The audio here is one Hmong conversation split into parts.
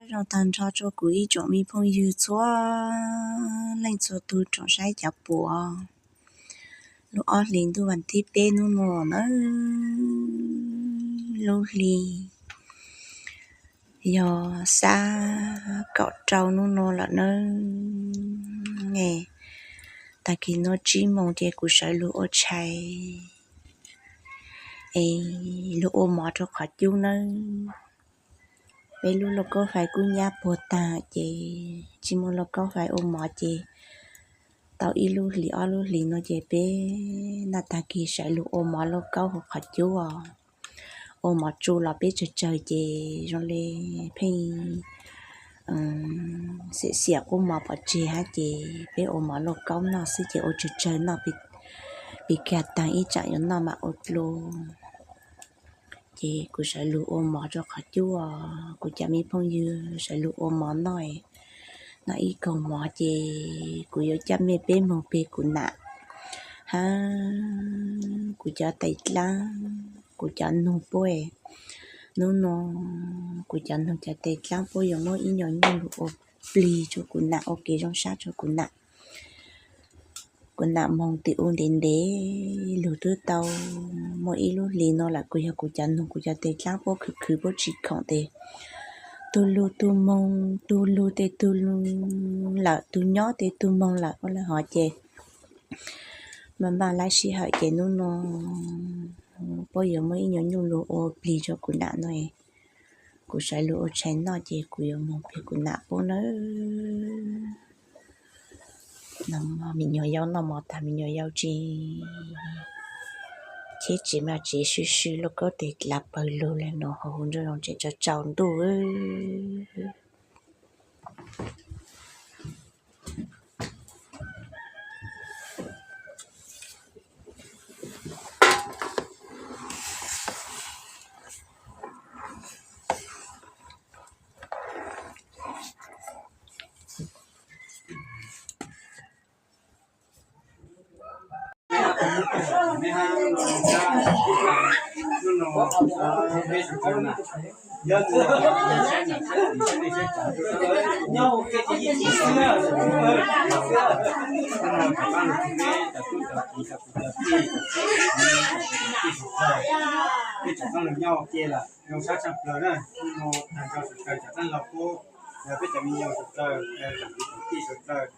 Zoo tag nrho rau kuv ib tsoom me phooj ywg txhua leej txhua tus tsoom saib cov puas. Lub ob hlis ntuj vas thib peb hnub no nawb, lub hli yog xab kaum rau hnub no lawm nawb. Tag kis no tsib moos ces kuv sawv lug ua tshais es lug ua mov rau qhov cub nawb. Peb lub lauj kaub fais kuj nyab puag tag ces tsis muaj lauj kaub fais ua mov ces tau ib lub hlis ob lub hlis no ces peb naj tag kis sawv lug ua mov lauj kaub hauv qhov cub os. Ua mov tsu los peb tsawg tsawg ces zoo li pheej xiam xiam qub mov pov tseg hab ces peb ua mov lauj kaub noj xwb ces ua tsawg tsawg noj, pib kag taag ib tsam yuav noj mam ua dlua. Ces kuv sawv lug ua mov rau qhov cub os. Kuv cov me phooj ywg sawv lug ua mov noj, noj ib kaug mov ces kuv yuav coj mej peb moog peg kuv nam hab kuv cov tais dlaab, kuv cov noog puab. Hnub no kuv cov noog cov tais dlaab puab yuav muab ib nyuas nyuj lug ua plig rua kuv nam, ua kev zoo sab rua kuv nam. Kuv nam moog tim u ntev ntev lug twb tau muaj ib lub hlis no lawm, kuv yog kuv cov noog kuv cov tais dlaab puab khwv khwv puab tsis khoom tes tug lug tug moog, tug lug tes tug lug lawm, tug nyob tes tug moog lawm ua le hov ces maj maj lab sij hawm ces hnub no puab yuav muab ib nyuas nyuj lug ua plig rua kuv nam no. Kuv sawv lug ua tshais noj ces kuv yuav moog peg kuv nam puab nawb. Me nyuam yaus noj mov tag, me nyuam yaus tsis cheb tsev mas tsev swb swb lauj kaub tes dlav pawg lug le no, hau hu ntsoj zoo tseem tsau tsau ntuj. Peb tsoom phooj ywg nyob ua ke lawm zoo sab tshaj plaws na. Hnub no tag nrho sawv daws cov txheeb laug puab, peb cov me nyuam sawv daws, tsoom kwv tsoom tij sawv daws,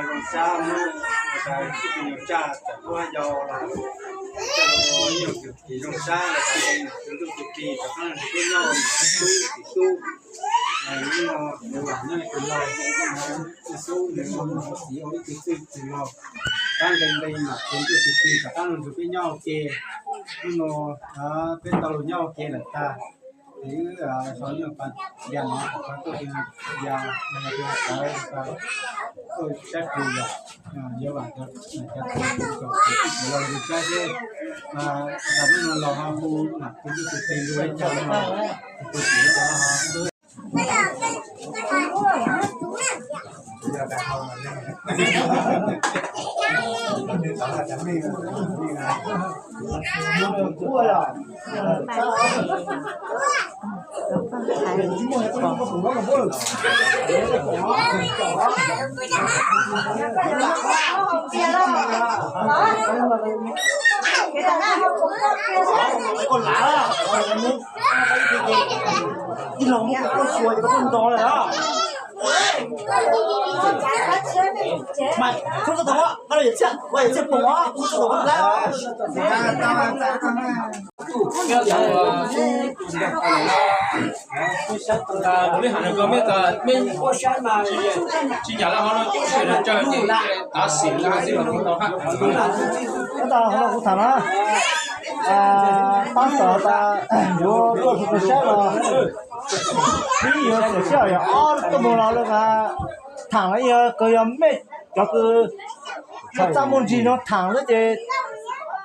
zoo sab muab ua tas txij peb nyuam tsaj tawm lub hab yau los, coj los ua ib nyuag kwv tij zoo sab los tas tus ntuj tus plig rov qab nrug peb nyob ua tub txiv tub. Hnub no kuv vam nyob tus laug, txij xub nws ua txiv ua ib tug txwj txwg laug, rov qab nqe nqe mam tus ntuj tus plig rov qab los nrug peb nyob ua ke. Hnub no peb tau los nyob ua ke lawm tag, es wb ho nyuaj pas ya no, qhov tuaj ya, ya tawv, tuaj sab kws yom, yuav vam cov, cov txiv tub txiv laug nrug sab seb, tas hnub no los ho hu mam tus ntuj tus plig nrug ib co no, tus txiv ib co no ho. Ua li hais rau mej, mej tsis nyam lawm hov no, tsis tau tsawg ces tav sim no xwb los kuv tau hab. Tab tom hov no kuv tham na, tab tom tas yuav tuaj rau saib los, peb yuav xiam sij hawm yog ob tug moog los lawm mas tham los yog kawg, yog mej cov kws txaj muag ntsig no tham xwb ces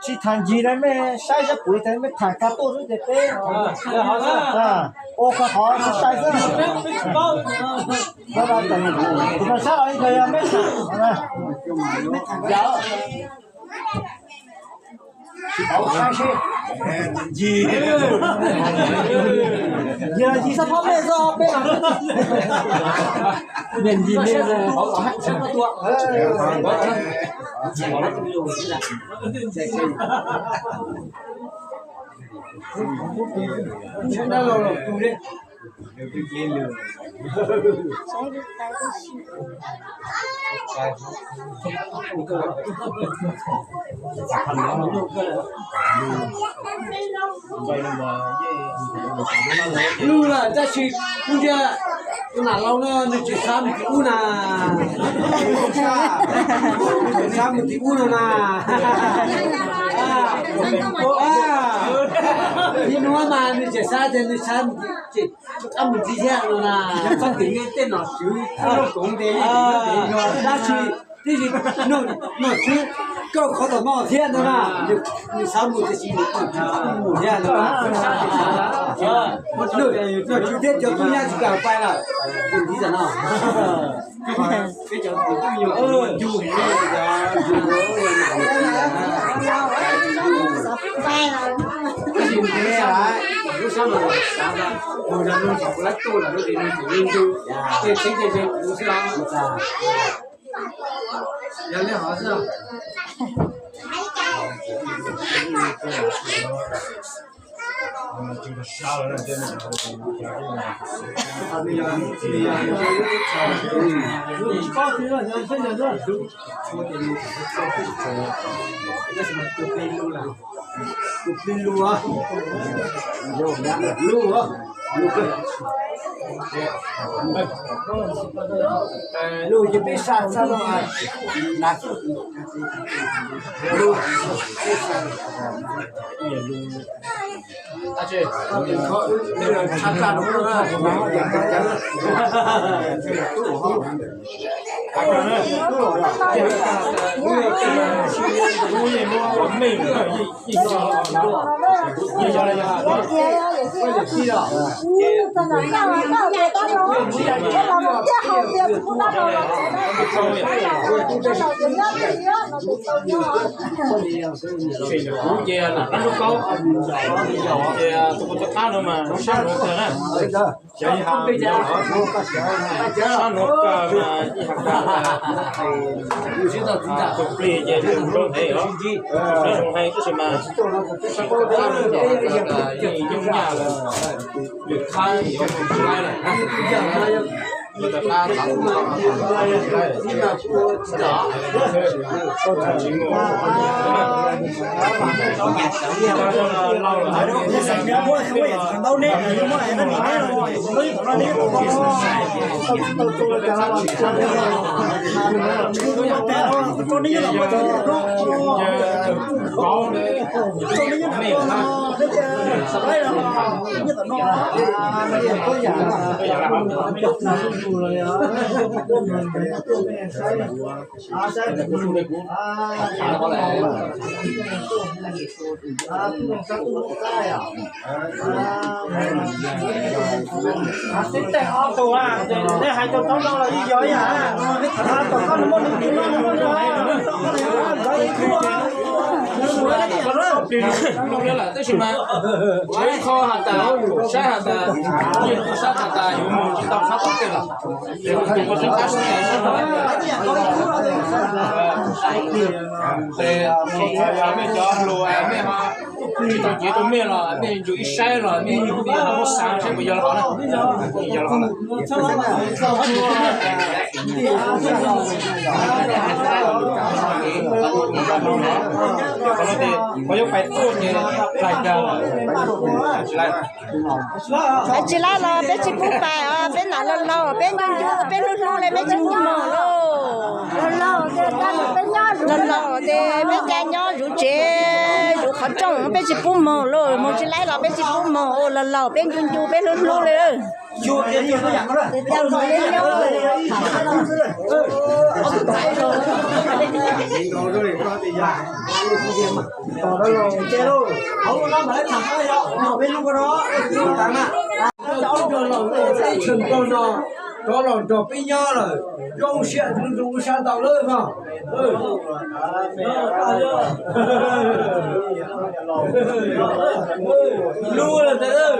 tsis tham ncig na, mej saib sab puv tas mej tham kag tuaj xwb ces peb ua kag qhov sai sai xwb. Tus no sab los ib kawg yog mej tham, mej tham ncig. Yog yis xab phob mej xwb peb los. Yog yis mej xwb. Lug lawm tab sis kuv ntsia tus nam laus no nws tseem xav mus tim ub na. Nws tseem xav mus tim ub no na. Ib hnub mas nws tseem xav tias nws xav mus tim, qab mus tim thiab no na. Tab sis tib si, nom tswv koj qhov tom no thiab no na, nws xav mus tiam sis nws mus thiab no. Nom tswv thiab cov tub nyab tsis kam pais lawm. Ntxiv tam no. Lug ces peb sab txaj no. Kuv ces lam qab lub kaub, ces tus kuv tus qab no mas sab nuav kawg na. Xyov ib hab, sab nuav kawg mas ib hab kawg, tus plig ces tus nrog ntev os, nrog zoo heev tab sis mas sab nuav kawg yeej nyaj lawm, lwm qab yuav mus tsis laib lawm. Tib teg ob tug, nej hais tau taub no los yeej yog ib yam, tom koj nws muaj nws tus no nws muaj nws. Tab sis mas tseem ib qho has tas, saib has tas, saib has tas yuav mus tsis tau qab tom tej los, tus koj txhawb qab sib ntaus sab no. Ces mej cov hluas mej ho tsis tau cev rau mej los mej ncu ib saib los mej ho muab xav saib puas yog los qhov na. Yog los qhov na. Qhov no ces koj yuav pais tuaj ces pais kag los tsis laib. Tsis laib los peb tsis pub pais os, peb nam laug laug, peb ncu ncu, peb hlub hlub li, peb tsis pub moog lauj. Laug laug ces peb ca nyob zuv tsev, zuv qhov rooj, peb tsis pub moog lauj, moog tsis laib los peb tsis pub moog, laug laug, peb ncu ncu, peb hlub hlub li. Rov los nrog peb nyob lawm, zoo siab tus ntsuj sab ntau lawm mas. Lug lawm ntawd,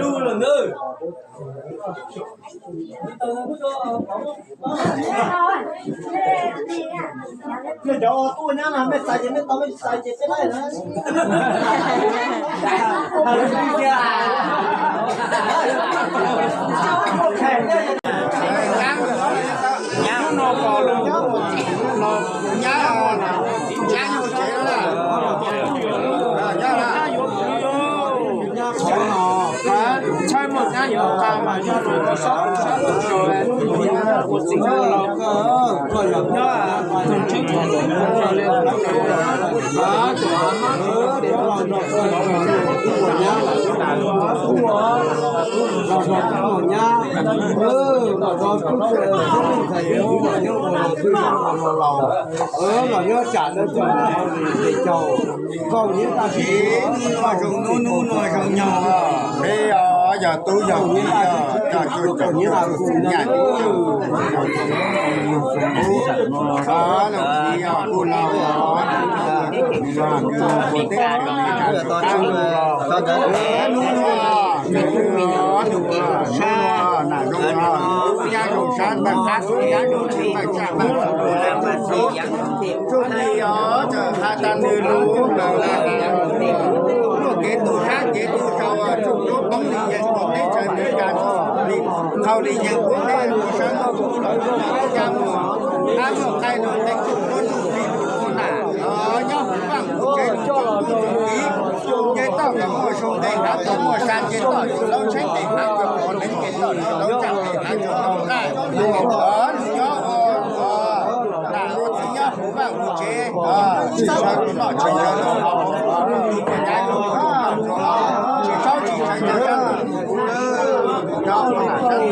lug lawm ntawd. Cov tuaj nyab no mej txais ces mej tau, mej tsis txais ces peb laij na. Nyab no los, los nyab, nyab yug tsev lawm. Nyab yuav kuv, ntshai muaj nyab yuav qa mas yog tus sab tus sab tus sab ua txiv los nyob tus tseeb tus li. Los nyob tsam no, ces caug, kaum nyab tab sis zoo nub nub nuav zoo nyoog, peb yog tub yog kiv, yog tub yog kiv, los kiv yog kuj laug, nub nuav, nub nuav, nam zoo los, tub nyab zoo sab npaj qab, tub nyab zoo tsis npaj tsaj npaj txhu, tub nyab zoo txuj li os, txawm has tas nws lus lawm, luaj kev tu sab kev tu sau, tsuj duab poob li yees poob teb chaws Amelikas, tsuj li qhau li yees poob teb sab ntuj los tsuj li qab muag, qab muag qaij lug teeb tsuj duab tsuj li lug nam, nyob huv vaaj huv tsev tsuj tub tsuj kiv, nce toj kom muaj zoo nqe hav toj muaj sa nce toj laub tshaib nqe hav toj pov neeb nce toj laub tsaj nqe hav toj laub qaj, nws nyob ua nam ua txiv nyob huv vaaj huv tsev, tsis ntshaw tus noj tsis ntshaw tus haus, tus nyab tus noj tsis ntshaw tus haus, tsis ntshaw tsis ntshaw tus noj, tus nyob ua nam